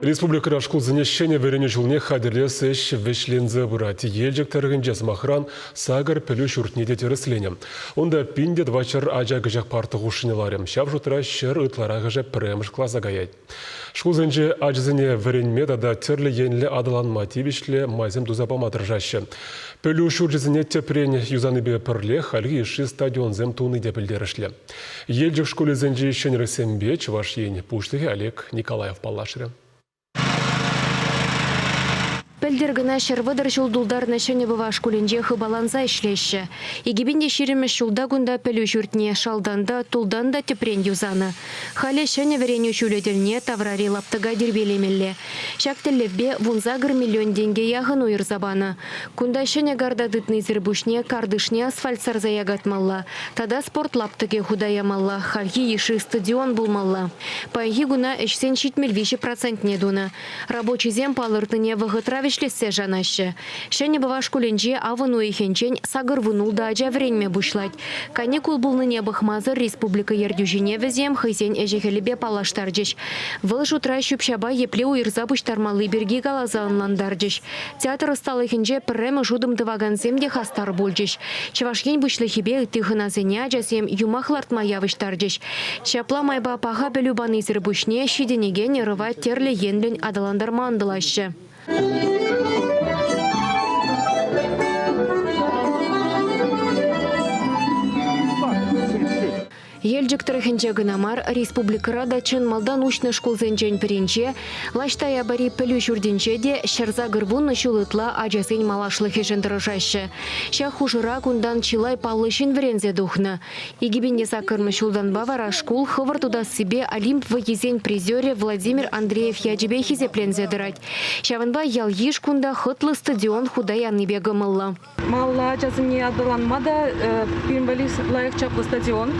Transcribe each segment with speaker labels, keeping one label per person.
Speaker 1: Республикӑра шкулсене ҫӗнӗ вӗренӳ ҫулне хатӗрлес ӗҫ вӗҫленсе пырать. Елчӗк тӑрӑхӗнче, сӑмахран, сакӑр пӗлӳ ҫуртне те тӗрӗсленӗ. Унта 1400 ача кӗҫех парта хушшине ларӗ. Ҫав шутра 100 ытларахӑшӗ пӗрремӗш класа каять. Шкулсенче ачасене вӗренме тата тӗрлӗ енлӗ аталанма тивӗҫлӗ майсем туса пама тӑрӑшаҫҫӗ. Пӗлӳ ҫурчӗсене тӗпрен юсанипе пӗрлех хальхи йышши стадионсем туни те пӗлтерӗшлӗ. Елчӗк шкулӗсенчи ҫӗнӗлӗхсемпе Чӑваш Ен Пуҫлӑхӗ Олег Николаев паллашрӗ.
Speaker 2: Пӗлтӗр кӑна 130 ҫул тултарнӑ Ҫӗнӗ Пӑва шкулӗнче хыпаланса ӗҫлеҫҫӗ. 2020 ҫулта кунта пӗлӳ ҫуртне шалтан та, тултан та тӗпрен юсанӑ. Халӗ ҫӗнӗ вӗренӳ ҫулӗ тӗлне таврари лаптӑка тирпейлемелле. Ҫак тӗллевпе 18 миллион тенке яхӑн уйӑрса панӑ. Кунта ҫӗнӗ карта тытнисӗр пуҫне картишне асфальт сарса якатмалла тата спорт лаптӑкӗ хута ямалла, хальхи йышши стадион пулмалла. Паянхи куна ӗҫсен 73 процентне тунӑ. Рабочисем палӑртнине вӑхӑтра вӗҫлессе шанаҫҫӗ. Ҫӗнӗ Пӑва шкулӗнче авӑн уйӑхӗнчен 86 ача вӗренме пуҫлать. Каникул пулнине пӑхмасӑр республика ертӳҫине вӗсем хӑйсен ӗҫӗ-хӗлӗпе паллаштарчӗҫ. Вӑл шутра ҫӳп-ҫапа епле уйӑрса пуҫтармалли пирки каласа ӑнлантарчӗҫ. Театр ӑсталӑхӗнче пӗрремӗш утӑм тӑвакансем те хастар пулчӗҫ. Чӑваш Ен Пуҫлӑхӗпе ытти хӑнасене ачасем юмах лартма явӑҫтарчӗҫ. Ҫапла майпа паха пӗлӳ панисӗр пуҫне ҫитӗнекен ӑрӑва тӗрлӗ енлӗн аталантарма ӑнтӑлаҫҫӗ. Елчӗк тӑрӑхӗнче кӑна мар, республикӑра та чӑн малтан уҫнӑ шкулсенчен пӗринче, Лащ Таяпари пӗлӳ ҫуртӗнче те 180 ҫул ытла ачасен малашлӑхӗшӗн тӑрӑшаҫҫӗ. Ҫак хушӑра кунтан чылай паллӑ ҫын вӗренсе тухнӑ. 2008 ҫултанпа вара шкул хӑвӑрт утассипе Олимп вӑййисен призерӗ Владимир Андреев ячӗпе хисепленсе тӑрать. Ҫавӑнпа ял-йыш кунта хӑтлӑ стадион хута янипе кӑмӑллӑ.
Speaker 3: Малалла ачасене аталанма та пирӗн валли лайӑх чаплӑ стадион.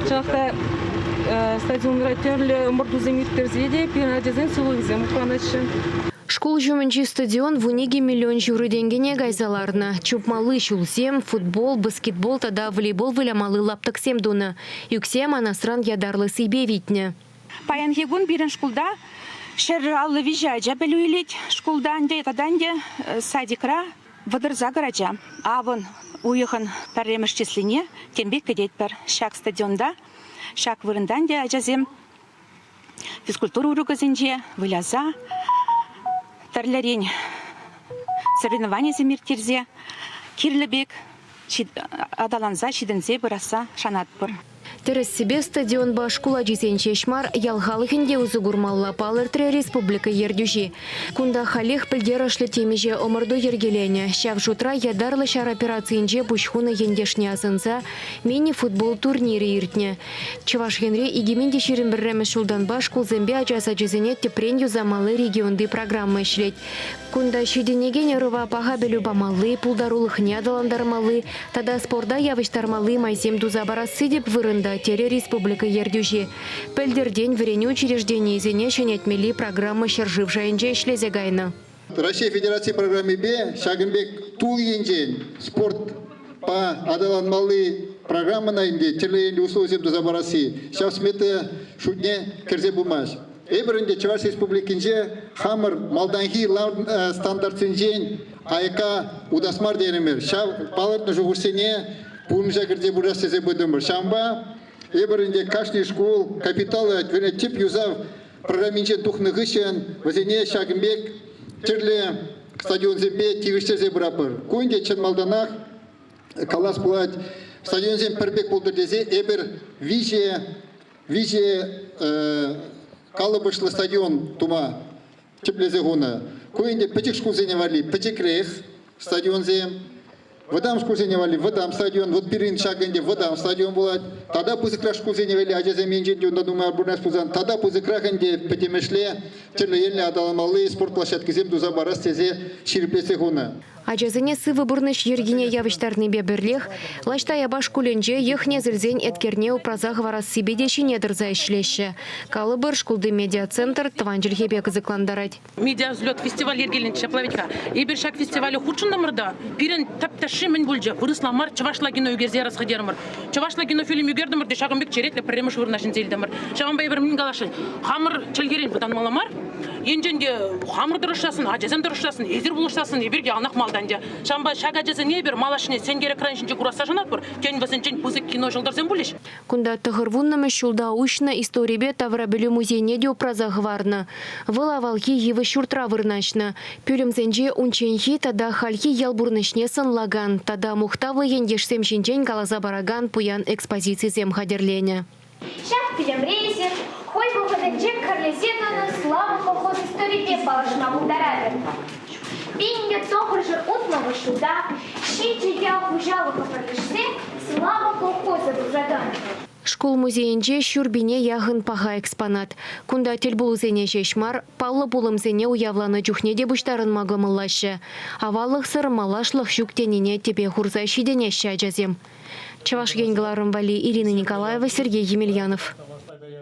Speaker 3: Ҫавах та стадионра тӗрлӗ ӑмӑртусем ирттерсе те пирӗн ачасен сывлӑхӗсем упранаҫҫӗ.
Speaker 2: Шкул ҫумӗнчи стадион 12 миллион ҫурӑ тенкӗне кайса ларнӑ. Чупмалли ҫулсем, футбол, баскетбол тата волейбол вылямалли лаптӑксем тунӑ. Ӳксе манасран ятарлӑ сийпе витнӗ.
Speaker 4: Паянхи кун пирӗн шкулта 153 ача пӗлӳ илет. Шкулта ӗнтӗ тата ӗнтӗ садикра 38 ача. Авӑн уйӑхӑн пӗрремӗш числине тем пек кӗтетпӗр. Ҫак стадионта, ҫак вырӑнта ӗнтӗ ачасем физкультура урокӗсенче выляса тӗрлӗрен соревнованисем ирттерсе кирлӗ пек аталанса ҫитӗнсе пырасса шанатпӑр.
Speaker 2: Тӗрӗссипе, стадионпа шкул ачисен ҫеҫ мар, ял халӑхӗн те усӑ курмалла, палӑртрӗ республика ертӳҫи. Кунта халех пӗлтерӗшлӗ темиҫе ӑмӑрту йӗркеленӗ. Ҫав шутра ятарлӑ ҫар операцийӗнче пуҫ хунӑ ентешне асӑнса мини-футбол турнирӗ иртнӗ. Чӑваш Енре 2021 ҫултанпа шкулсемпе ача сачӗсене тӗпрен юсамалли регионти программа ӗҫлет. Кунта ҫитӗнекен ӑрӑва паха пӗлӳ памалли, пултарулӑхне аталантармалли тата спорта явӑҫтармалли майсем туса парасси тӗп вырӑнта, терӗ республика ертӳҫи. Пӗлтӗртен вӗренӳ учрежденийӗсене ҫӗнетмелли программа ҫӗршыв шайӗнче ӗҫлесе кайнӑ.
Speaker 5: Раҫҫей Федераци программипе ҫакӑн пек тул енчен спортпа аталанмалли программӑна ӗнтӗ тӗрлӗ енлӗ условисем туса парасси ҫав смета шутне кӗрсе пымасть. Эпир ӗнтӗ Чӑваш Республикинче хамӑр малтанхи стандартсенчен аякка утас мар терӗмӗр. Ҫав палӑртнӑ шухӑшсене пурнӑҫа кӗртсе пырас тесе пытӑмӑр. Ҫавӑнпа эпир ӗнтӗ кашни шкул капиталлӑ тӗп юсав программинчен тухнӑ хыҫҫӑн вӗсене ҫакӑн пек тӗрлӗ стадионсемпе тивӗҫтерсе пыратпӑр. Ку ӗнтӗ чӑн малтанах калас пулать, стадионсем пӗр пек пултӑр тесе эпир виҫӗ калӑпӑшлӑ стадион тума тӗплесе хунӑ. Ку ӗнтӗ пӗчӗк шкулсене валли пӗчӗкрех стадионсем, вӑтам шкулсене валли вӑтам стадион, вот пирӗн ҫак ӗнтӗ вӑтам стадион пулать. Тата пысӑкрах шкулсене валли ачасем енчен те унта нумай пурӑнас пулсан, тата пысӑкрах ӗнтӗ пӗтӗмӗшле тӗрлӗ енлӗ аталанмалли спорт площадкисем туса парас тесе ҫирӗплетсе хунӑ.
Speaker 2: Ачасене сывӑ пурнӑҫ йӗркине явӑҫтарнипе пӗрлех Лащ Таяпа шкулӗнче йӑх-несӗлсен еткерне упраса хӑварассипе те ҫине тӑрса ӗҫлеҫҫӗ. Калӑпӑр, шкулти медиацентр тӑван чӗлхепе кӑсӑклантарать.
Speaker 6: Медиа-взлет фестиваль йӗркеленчӗ ҫапла вӗт-ха. Эпир ҫак фестивале хутшӑнтӑмӑр та пирӗн тӗп тӗшши мӗн пулчӗ? Вырӑсла мар, чӑвашла кино ӳкерсе ярас терӗмӗр. Чӑвашла кинофильм ӳкертӗмӗр те ҫакӑн пек черетлӗ пӗрремӗш вырӑна ҫӗнсе илтӗмӗр. Ҫавӑнпа эпир мӗн каласшӑн? Хамӑр чӗлхерен вӑтанмалла мар. Енчен те хамӑр тӑрӑшсассӑн, ачасем тӑрӑшсассӑн, эсир пулӑшсассӑн эпир яланах малтан те. Ҫавӑнпа ҫак ачасене эпир малашне сенкер экран ҫинче курасса шанатпӑр. Тен, вӗсенчен пысӑк кино ҫӑлтӑрсем пулӗҫ.
Speaker 2: Кунта тӑхӑрвуннӑмӗш ҫулта уҫнӑ историпе таврапӗлӳ музейне те упраса хӑварнӑ. Вӑл авалхи йывӑҫ ҫуртра вырнаҫнӑ. Пӳлӗмсенче унчченхи тата хальхи ял пурнӑҫне сӑнлакан тата мухтавлӑ ентешсем ҫинчен каласа паракан пуян экспозицисем хатӗрленӗ.
Speaker 7: Ҫак пӳлӗмре эсир хӑй вӑхӑтӗнче кӗрлесе тӑнӑ Слава колхоз историпе паллашма пултаратӑр. 1960 ҫулта ҫичӗ ял хуҫалӑхӗ пӗрлешсе Слава колхозӗ туса тӑнӑ.
Speaker 2: Шкул музейӗнче ҫурпине яхӑн паха экспонат. Кунта тӗлпулусене ҫеҫ мар, паллӑ пулӑмсене уявланӑ чухне те пуҫтарӑнма кӑмӑллаҫҫӗ. Аваллӑхсӑр малашлӑх ҫук тенине тӗпе хурса ҫитӗнеҫҫӗ ачасем. Чӑваш Ен кӑларӑм валли Ирина Николаева, Сергей Емельянов.